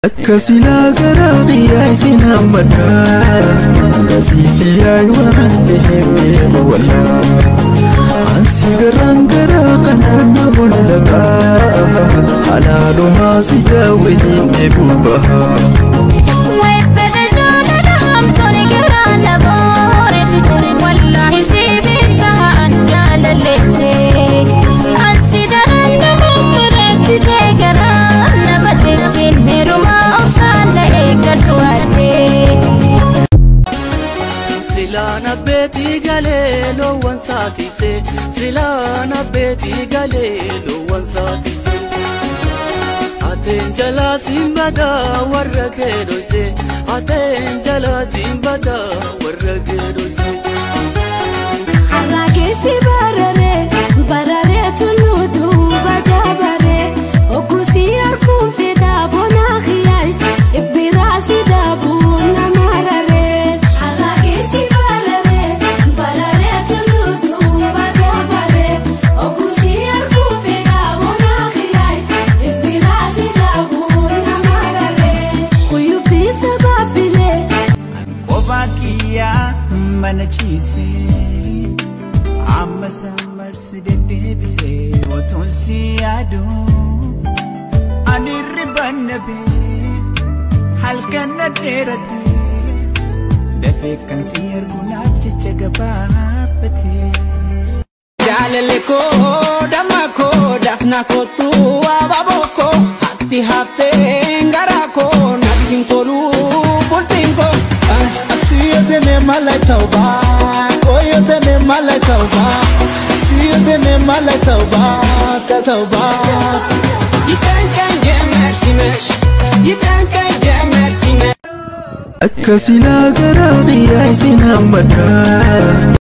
Akka silaa garaa xiyyaa isin hammadhaa Gasiifi waan beeku wallaa Ansi garaan garaa kanaan na mul'ata Halaalumaa si daawwitiin eebuu baha. Silaan abbeetii galee loowwan saatise silaan abbeetii galee loowwan saatise ateen jalaa simbadaa warra keedoyse ateen jalaa simbadaa warra keedoyse. Harrageessi bararee bararee tulluu duuba dabaree oggusii harkuun fedhaa bonaa xiyyaay if biraa si daabuun nama raree. Harrageessi bararee bararee tulluu duuba dabaree oggusii harkuun fedhaa bonaa xiyyaay if biraa si daabuun nama raree. Kuyyubii sabaabilee. Qofaa kiyyaa mana ciisee. Ammas ammas deddeebisee otuun si yaadu ani ribanna bee halkan na dheerate dafee kan si argu naaf jecha gabaabbate. Jaalalli koo damma koo dafna kootu abaaboo koo hatti haftee garaa koo natti hin tolu bultiin koo. Asiyyootee malee ta'uu baa ooyyootee malee ta'uu baa siyyootee malee ta'uu baa ta'uu baa. Yitankan jemer simesh yitankan jemer simesh. Akka silaa garaa xiyyaa isin hammadhaa.